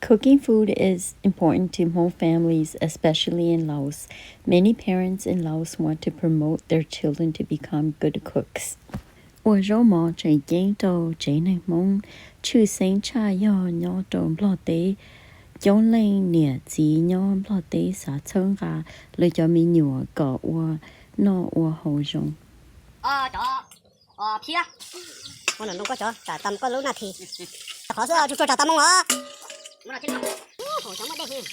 Cooking food is important to Hmong families, especially in Laos. Many parents in Laos want to promote their children to become good cooks. Ua zaub mov tseem ceeb rau tsev neeg Hmoob, tshwj xeeb tshaj yog nyob rau Nplog teb. Coob leej niam txiv nyob Nplog teb xav txhawb nqa lawv cov me nyuam kom ua noj ua haus zoo. Ua cov, ua phiab. Ua nram nroog koj cov, tsam tau koj lub nas this. Qhov xwb, tsuag tsuag tsam tau moo os. Ua cov muaj dej,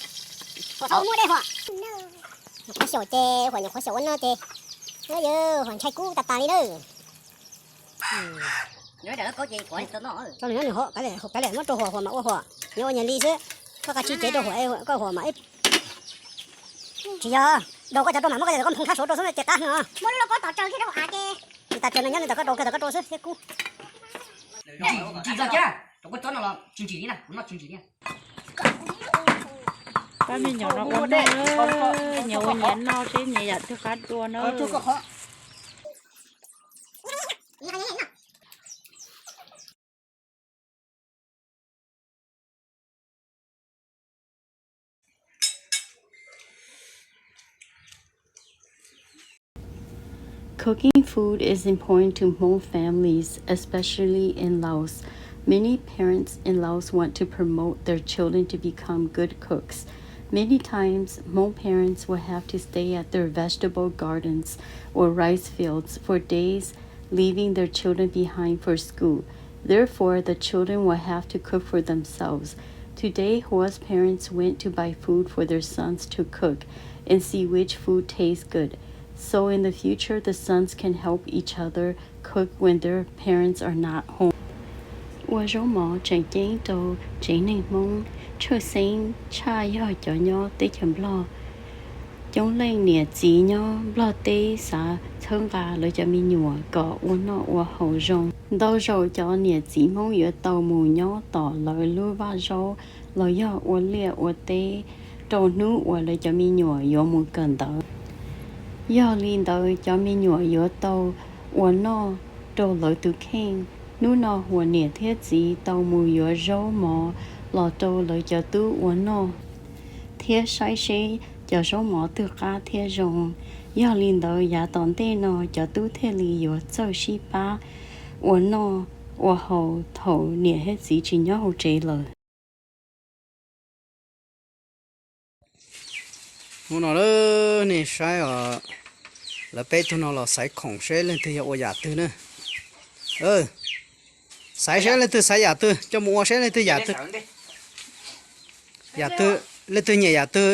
ua cov muaj dej huam. Nyuam qhuav xyaum ces, huam nyuam qhuav xyaum ua noj ces, yawg huam ntshai kub tas tas li na. Tso nws nyob nws hov, kav liam, kav liam muab rau huam, huam mam ua huam. Nyob ua nyias li xwb. Koj qa tsis cev rau huam, koj huam mam ib. Tsis yog, daus koj cov rau mam muab koj cov kom nphoo thab saud rau xwb ces qab heev os. Tsis tas tsev no nyob nws tom koj daus kiag tom koj rau xwb thiab kub. Pab me nyuam no ua noj, nyias ua nyias noj seb nyias yam twg qab dua na. Cooking food is important to Hmong families, especially in Laos. Many parents in Laos want to promote their children to become good cooks. Many times, Hmong parents will have to stay at their vegetable gardens or rice fields for days, leaving their children behind for school. Therefore, the children will have to cook for themselves. Today, Hoa's parents went to buy food for their sons to cook and see which food tastes good, so in the future the sons can help each other cook when their parents are not home. Ua zaub mov tseem ceeb rau tsev neeg Hmoob, tshwj xeeb tshaj yog cov nyob teb chaws Nplog. Coob leej niam txiv nyob Nplog teb xav txhawb nqa lawv cov me nyuam kom ua noj ua haus zoo. Ntau zaus cov niam txiv Hmoob yuav tau mus nyob tom lawv lub vaj zaub los yog ua liaj ua teb rau hnub uas lawv cov me nyuam yuav mus kawm ntawv. Yog li ntawd cov me nyuam yuav tau ua noj rau lawv tus kheej. Hnub no Huas niam thiab txiv tau mus yuav zaub mov los rau lawv cov tub ua noj thiab saib seb cov zaub mov twg qab thiab zoo. Yog li ntawd yav tom ntej no cov tub thiaj li yuav txawj sib pab ua noj ua haus thaum niam thiab txiv tsis nyob hauv tsev lawm. Hnub no nej saib os, lawv peb tug no los xaiv khoom seb leej twg yog ua yam twg na. Xaiv seb leej twg xaiv yam twg, coj mus ua seb leej twg yam twg. Yam twg, leej twg nyiam yam twg,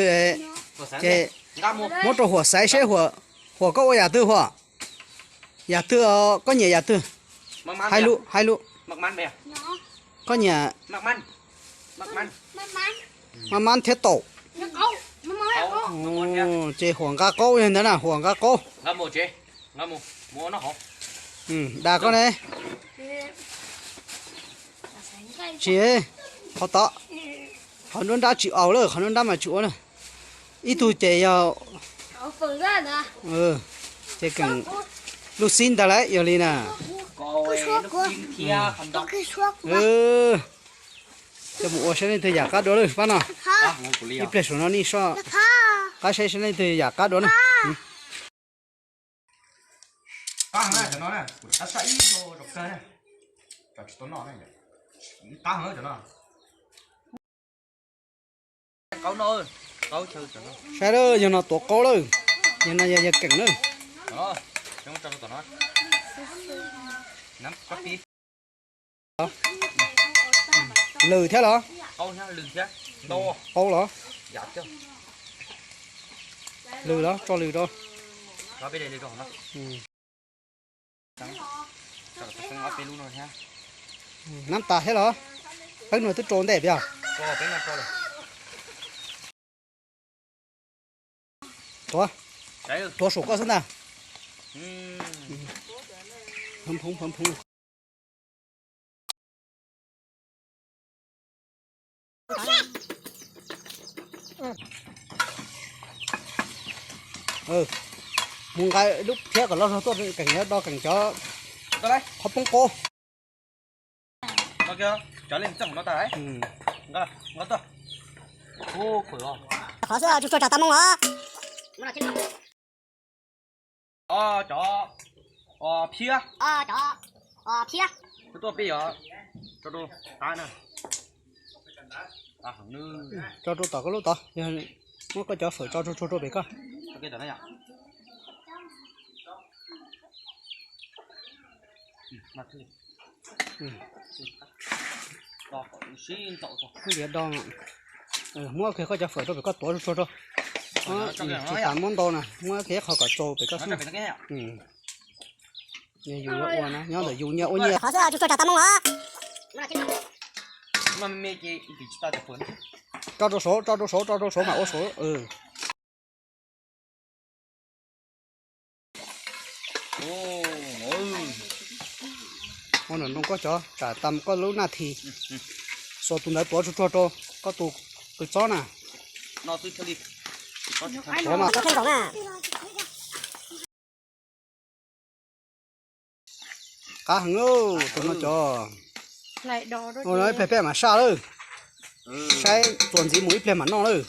ces muab rau Huas xaiv seb, Huas koj ua yam twg Huas? Yam twg, koj nyiam yam twg? Hais lus, hais lus. Koj nyiam maj mab thiab taum. Ces Huas nqa qaub ntawd na, Huas nqa qaub. Da koj ne. Tsis, qhov tod, qhov nruab nrab tsis aus lawm, qhov nruab nrab mas tsis ua na. Ib tug ces yog, ces keem lub xib ntag lauj, yog li na. Coj mus ua saib leej twg yam qab dua lawm pab no. Ib pliag saum no nej soj qab saib saib leej twg yam qab dua na. Saib lawm, yog no tuav qaub lawm, yog no yog yawg keem lawm. Lws thiab los? Qaub los? Lws los, tso lws rau. Nab tas thiab los? Peb no twb rau ntej tiag. Tuav, tuav saum koj xwb ntag. Mus nqa lub phiab kom loj zog tuaj keem, do keem cov qhov poob qaub. Qhov xwb tsuag tsuag tsam tag moo os. Cov phiab. Tuaj peb yog tso rau tom koj lub tod, muab koj cov fawm tso tsuag tsuag rau pem koj. Diav do, muab kiag koj cov fawm rau pem koj tuav tsuag tsuag rau. Tsis tas muab ntau na, muab kiag ib qho kom txaus pem koj xwb. Yus yuav ua na, nyob ntawm yus nyias ua nyias. Qhov xwb tsuag tsuag tsam tag moo os. Tso rau saud, tso rau saud, tso rau saud mam ua saud. Ua nram nroog koj cov tsam tas koj lub naj thi, xuas tus ntawd tuav tsuag tsuag rau koj tus qws txob na. Qab heev, tus no cov, ib pliag peb mam saj lawm, saib txuas ntxiv mus ib pliag mam noj lawm.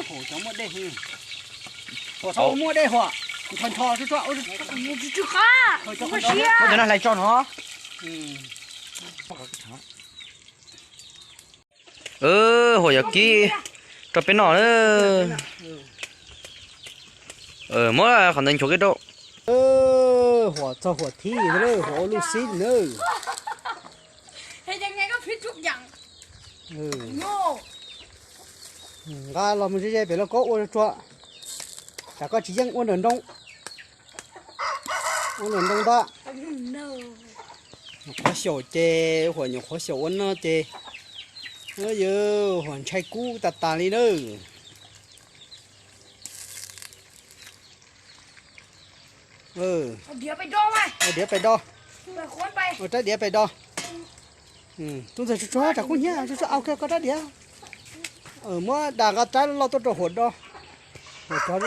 Huam cov muaj dej, huam txhob muaj dej huam, ncho ncho tsuag tsuag. Cov no hlais tso no. Huam yog kib rau peb noj na. Muab qhov ntawd nchuav kiag rau. Huam txog huam thib, huam ua lub xib na. Nqa los mus ze ze pem lauj kaub ua tsuag, tsam koj tsis yeej ua nram nroog. Ua nram nroog ntag. Nyuam qhuav xyaum ces, huam nyuam qhuav xyaum ua noj ces, yawg huam ntshai kub tas tas li nawb. Diav pais do, ua rab diav pais do. Tub ntxawg tsuag tsuag tsam kub hnyiab, tsuag tsuag au kiag koj rab diav. Muab das nqa rab loj tuaj rau huam do. Huam cov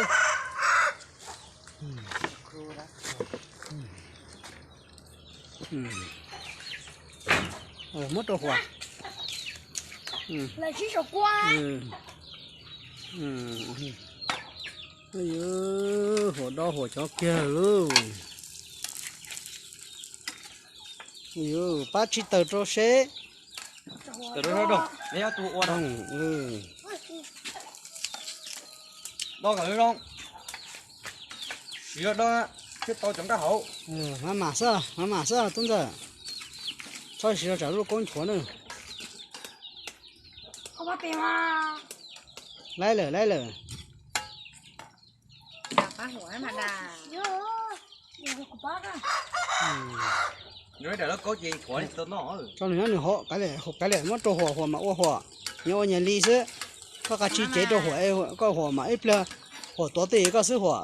muab rau huam. Huam do huam cov kiag lauj. Pab tsis tawm rau seb. Do kom zoo, siv do thiaj tau cov nqaij hauv. Maj mam xwb, maj mam xwb tub ntxawg. Txhob siv rau tsam lub kaub nchuav na. Laib lawm, laib lawm. Tso nws nyob nws hauv, kav liam, kav liam muab rau huam, huam mas ua huam, nyias ua nyias li xwb. Koj qa tsis cev rau huam, koj huam mas ib pliag huam tuav twj ywm koj xwb huam.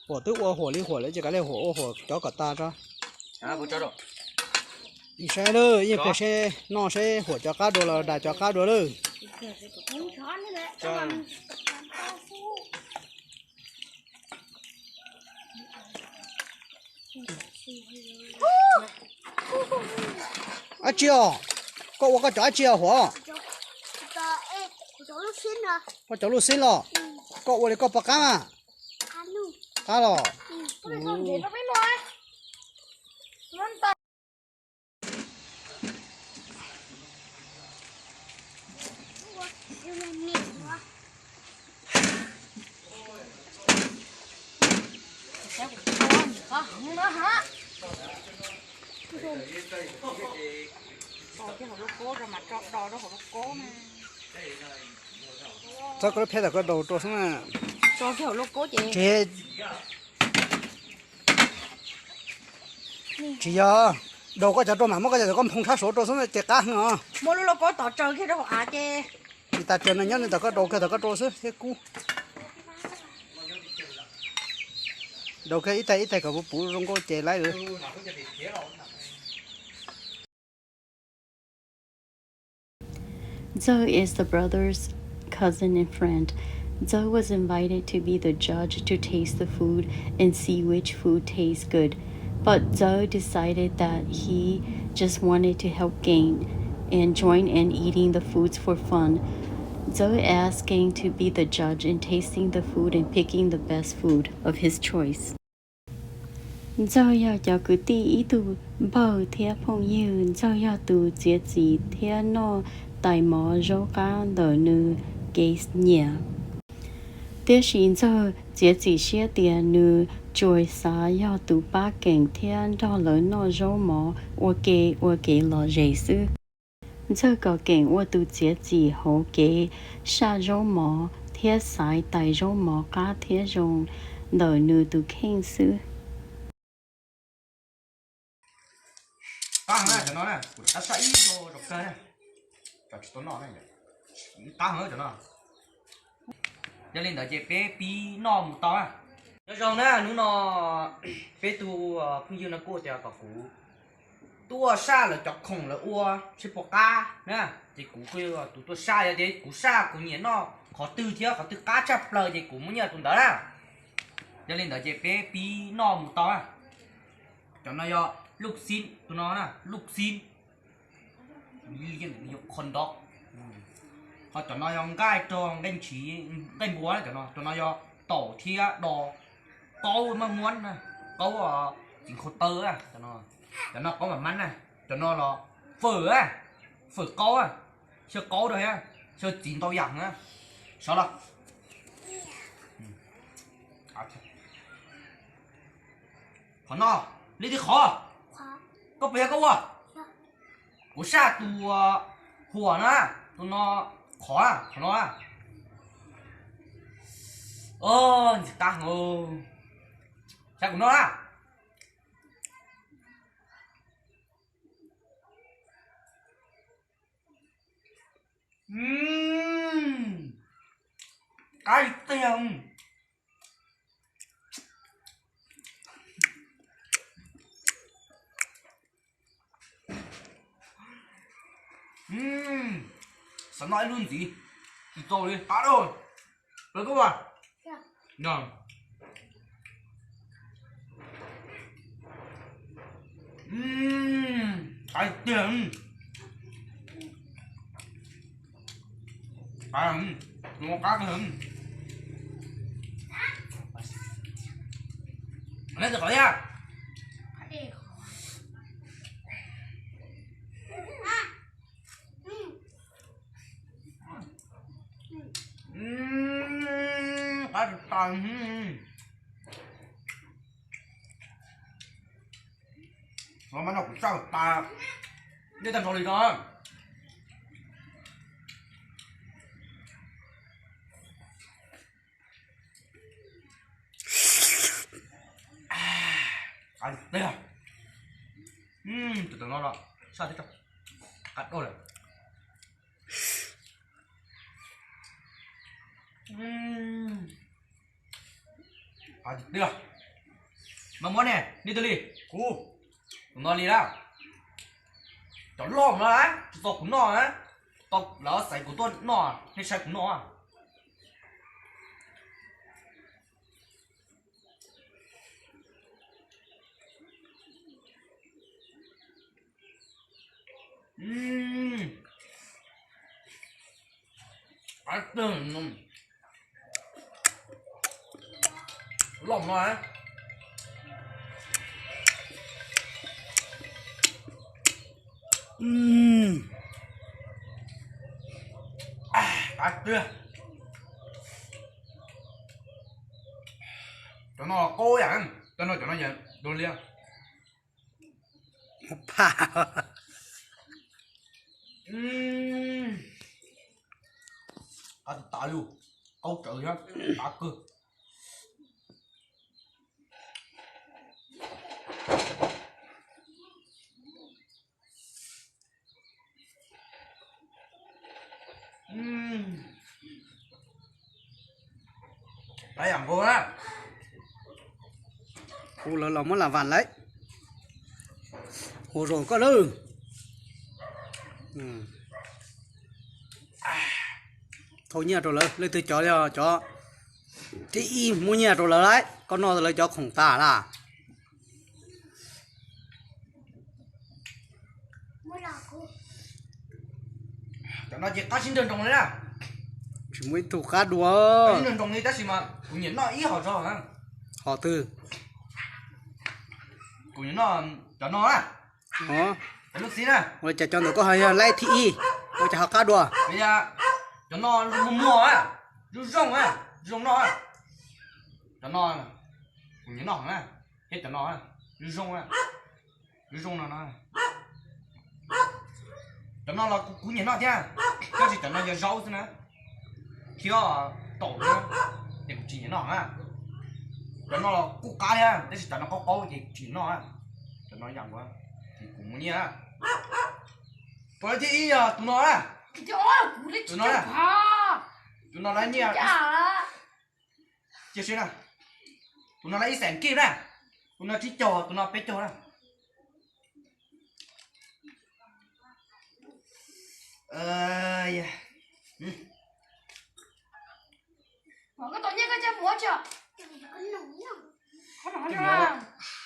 Huam twb ua huam li huam lawm ces kav liam huam ua huam cov kom tas tso. Saib lawm, ib pliag seb noj seb huam cov qab dua los das cov qab dua lawm. Dab tsi os? Koj ua koj cov dab tsi os huam? Koj cov lub xib los? Koj ua li koj pom qab mas. Qab los? Txhob koj lub phiab tawm koj daus rau xwb na. Tsis, tsis yog, daus koj cov rau mas muab koj cov tawm koj nphoo sab saud rau xwb ces qab heev os. Muab lub lauj kaub tod tsaws kiag rau hauv av ces. Tsis tas tsaws no nyob nej tawm koj daus kiag tawm koj rau xwb thiab kub. Daus kiag ib tais ib tais kom puv puv zoo nkauj ces laib lawm. Zhou is the brother's cousin and friend. Zhou was invited to be the judge to taste the food and see which food tastes good. But Zhou decided that he just wanted to help Gang and join in eating the foods for fun. Zhou asked Gang to be the judge in tasting the food and picking the best food of his choice. Ntxawg yog cov kwv tij ib tug npawg thiab phooj ywg. Ntxawg yog tus txiav txim thiab noj tais mov zaub qab ntawm nws kev nyiam. Tiam sis Ntxawg txiav txim siab tias nws tsuas xav yog tus pab Keem thiab nrog lawv noj zaub mov ua ke ua kev lom zem xwb. Ntxawg kom Keem ua tus txiav txim hauv kev saj zaub mov thiab xaiv tais zaub mov qab thiab zoo ntawm nws tus kheej xwb. Qab heev na cov no na, kuv rov qab saj ib zaug zoo kawg na, cov tsis tau noj na, qab heev cov no. Yog li ntawd ces peb pib noj mus tau na. Nyob zoo na, hnub no peb tus phooj ywg no kuj tias kom kuv tuaj saj lawv cov khoom lawv ua seb puas qab na, ces kuv kuj yog tus tuaj saj, yog tias kuv saj kuv nyiam noj qhov twg thiab qhov twg qab tshaj plaws ces kuv muab nyiaj tus ntawd na. Yog li ntawd ces peb pib noj mus tau na. Cov no yog luj xib, tus no na luj xib, yog qhov ntov. Ho cov no yog nqaij rog, nqaij ntshiv, nqaij npua na, cov no, cov no yog taum thiab do, qaub maj muab na, qaub txiv nkhaus taw, cov no qaub mam mab na, cov no los fawm, fawm qaub, xyaw qaub rau thiab xyaw txiv ntau yam na. Sawv los. Qhov no, li twg qhov? Koj puas yog koj ua? Kuv saj tus huam na, tus no qhov, qhov no. Ntxim qab heev, saj kuv noj na. Qab tiag. Xav noj ib lub ntxiv, tsis txaus li qab dua. Peb kub a. Qab tiag. Qab, qab heev. Neb tus qhov thiab. Qab tas. Los mas no kuv saj tas, nej tag nrho li no. Qab tiag. Tus no los saj thiab, qab dua lawm. Qab tiag. Mas muab ne, nej twg li? Kuv. Tus no li lawm. Cov loj no tsis txaus kuv noj na, tau lawv xaiv kuv tuaj noj, nej saib kuv noj. Loj no. Qab tiag. Cov no qaub yam, cov no, cov no yam dua li. Qab tas tas li, qaub tsawv thiab, qab kawg. Qab yam nkaus na. Hu lawv los muab lam vam lawm. Hu zoo koj lawm. thau nyiaj rau lawv, leej twg cov li os, cov thib ib muab nyiaj rau lawv lauj, koj noj lawv cov khoom tas lawm. Cov no ces qab sib nrag nroos li na. Tsis muaj ib tug qab dua. Qab sib nrag nroos li tab sis mas kuv nyiam noj ib hom zog. Hom twg? Kuv nyiam noj cov no na. Cov lub xib na. Ua cas cov ntawm koj ho yog laib thib ib, ua cas ho qab dua? Cov no muag muag, zoo zoo, zoo noj. Cov no kuv nyiam noj na, thiab cov no zoo zoo. Zoo zoo no no. Cov no los kuv nyiam noj thiab, tab sis cov no yog zaub xwb na, thiab taum xwb, ces kuv tsis nyiam noj na. Cov no los kuj qab thiab, tab sis cov no qaub qaub ces tsis noj na. Cov no yam nkaus, ces kuv muaj nyiaj na. Tus thib ib yog tus no na. Tus no na. Tus no laib nyiaj. Cia seb na. Tus no laib ib xees kib na. Tus no tsib caug, tus no peb caug na.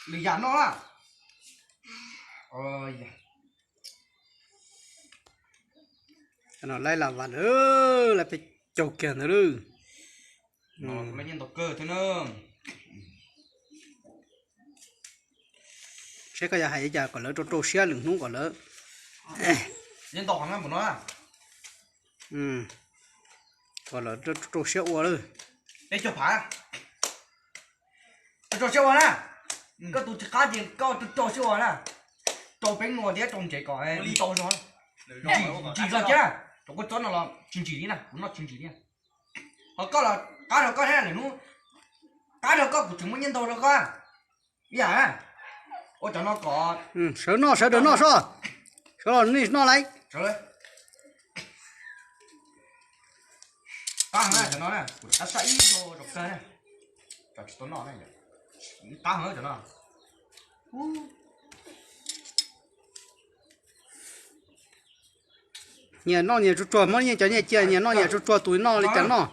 Lwm yam noj na. Laib las vas lawm, laib peb caug kiag ntawd lawm. Saib koj yuav hais li cas kom lawv rau rau siab lwm hnub kom lawv, kom lawv rau rau siab ua lawm. Peb caug phav. Rau siab ua na. Koj tus tsis qab ces koj rau rau siab ua na. Rau peb nua thiab rau ntsev kom ntau zog. Ntsim zog thiab. Cov kua txob no los tsis ntsim li na, kuv noj tsis ntsim li. Ho koj los qab rau koj thiab lwm hnub, qab rau koj kuv tseem muaj nyiaj ntau rau koj. Ib yam na. Ua cov no kom sawv noj, sawv daws noj soj. Sawv los nej noj lauj. Qab heev na cov no na, kuv tab saib ib zaug rau kawg na. Cov tsis tau noj na, qab heev cov no. Nyias noj nyias tsuag tsuag, muab nyias cov nyias cia, nyias noj nyias tsuag tsuag, tus noj li cas noj.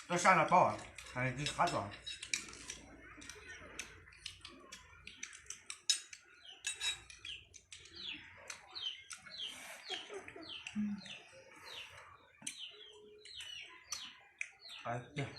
Koj saj no paub, qab tsuag. Qab tiag.